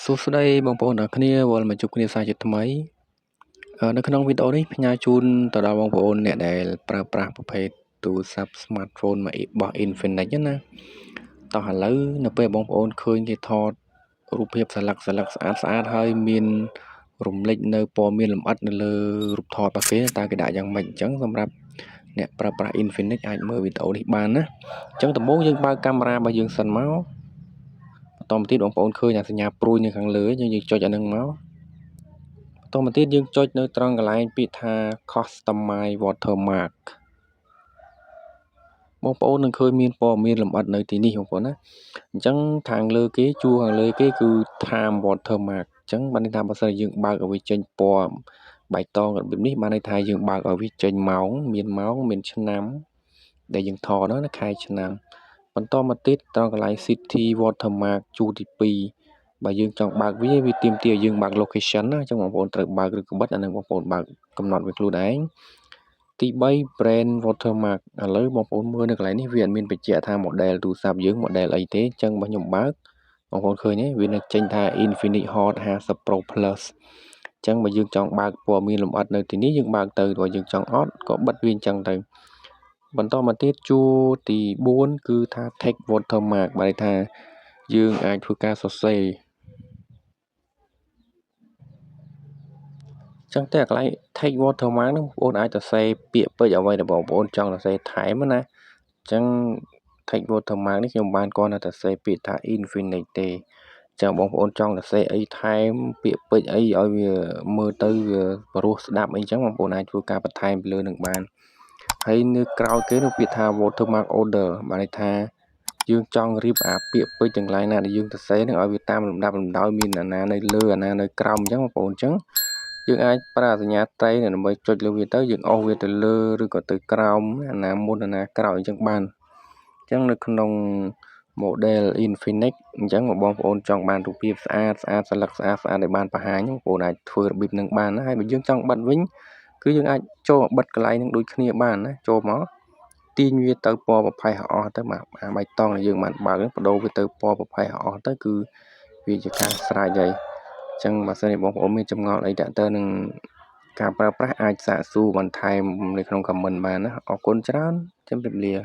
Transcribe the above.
សួស្តីបងប្អូនទាំងគ្នាវិលមកជួបគ្នាសាជាថ្មីនៅក្នុងវីដេអូនេះផ្ញើជូនទៅដល់បងប្អូនអ្នកដែលប្រើប្រាស់ប្រភេទទូរស័ព្ទ smartphone មករបស់ Infinix ណាតោះឥឡូវនៅពេលបងប្អូនឃើញគេថតរូបភាពស្លឹកស្លឹកស្អាតស្អាតហើយមានរំលេចនៅព័ត៌មានលម្អិតនៅលើរូបថតរបស់គេតើគេដាក់យ៉ាងម៉េចអញ្ចឹងសម្រាប់អ្នកប្រើប្រាស់ Infinix អាចមើលវីដេអូនេះបានណាអញ្ចឹងដំបូងយើងបើកកាមេរ៉ារបស់យើងសិនមកបន្តមកទៀតបងប្អូនឃើញអាសញ្ញាព្រួយនៅខាងលើយើងចុចអានឹងមកបន្តមកទៀតយើងចុចនៅត្រង់កន្លែងពាក្យថា Customize Watermark បងប្អូននឹងឃើញមានព័ត៌មានលម្អិតនៅទីនេះបងប្អូនណាអញ្ចឹងខាងលើគេជួរខាងលើគេគឺ Time Watermark អញ្ចឹងបានន័យថាបើសិនជាយើងបើកឲ្យវាចេញពណ៌បៃតងរបៀបនេះបានន័យថាយើងបើកឲ្យវាចេញម៉ោងមានម៉ោងមានឆ្នាំដែលយើងថតណាខែឆ្នាំបន្តមកទៀតត្រង់កន្លែង City Watermark ជួរទី2បើយើងចង់បើកវាវាទាមទារឲ្យយើងបើក location ណាអញ្ចឹងបងប្អូនត្រូវបើកឬក៏បិទអានឹងបងប្អូនបើកកំណត់វាខ្លួនឯងទី3 brand watermark ឥឡូវបងប្អូនមើលនៅកន្លែងនេះវាអត់មានបញ្ជាក់ថា model ទូរស័ព្ទយើង model អីទេអញ្ចឹងបើខ្ញុំបើកបងប្អូនឃើញទេវានៅចេញថា Infinix Hot 50 Pro Plus អញ្ចឹងបើយើងចង់បើកព័ត៌មានលម្អិតនៅទីនេះយើងបើកទៅបើយើងចង់អត់ក៏បិទវាអញ្ចឹងទៅបន្តមកទៀតជួរទី4គឺថា text watermark បានន័យថាយើងអាចធ្វើការសរសេរចឹងតែកន្លែង text watermark ហ្នឹងបងប្អូនអាចសរសេរពាក្យពេចន៍អ្វីដែលបងប្អូនចង់សរសេរថែមណាអញ្ចឹង text watermark នេះខ្ញុំបានគ្រាន់តែសរសេរពាក្យថា Infinix ទេចឹងបងប្អូនចង់សរសេរអីថែមពាក្យពេចន៍អីឲ្យវាមើលទៅវាព្រោះស្ដាប់អីចឹងបងប្អូនអាចធ្វើការបន្ថែមពីលើនឹងបានហើយនៅក្រោយគេនោះពាក្យថា watermark order បានន័យថាយើងចង់រៀបអាពាក្យពេចន៍ទាំងឡាយណាដែលយើងសរសេរហ្នឹងឲ្យវាតាមលំដាប់លំដោយមានអាណានៅលើអាណានៅក្រោមអញ្ចឹងបងប្អូនអញ្ចឹងយើងអាចប្រើសញ្ញាត្រីដើម្បីចុចលើវាទៅយើងអូសវាទៅលើឬក៏ទៅក្រោមអាណាមុនអាណាក្រោយអញ្ចឹងបានអញ្ចឹងនៅក្នុង model Infinix អញ្ចឹងបងប្អូនចង់បានរូបភាពស្អាតស្អាតស្លឹកស្អាតស្អាតដែលបានបង្ហាញបងប្អូនអាចធ្វើរបៀបនឹងបានណាហើយបើយើងចង់បិទវិញគឺយើងអាចចូលបិទកន្លែងនឹងដូចគ្នាបានណាចូលមកទាញវាទៅពណ៌ប្រផេះអស់ទៅបាទអាបៃតងដែលយើងបានបើកបដូរវាទៅពណ៌ប្រផេះអស់ទៅគឺវាជាការស្រេចហើយអញ្ចឹងបើសិនជាបងប្អូនមានចម្ងល់អីទាក់ទងនឹងការប្រើប្រាស់អាចសាកសួរបន្ថែមនៅក្នុង comment បានណាអរគុណច្រើនជម្រាបលា។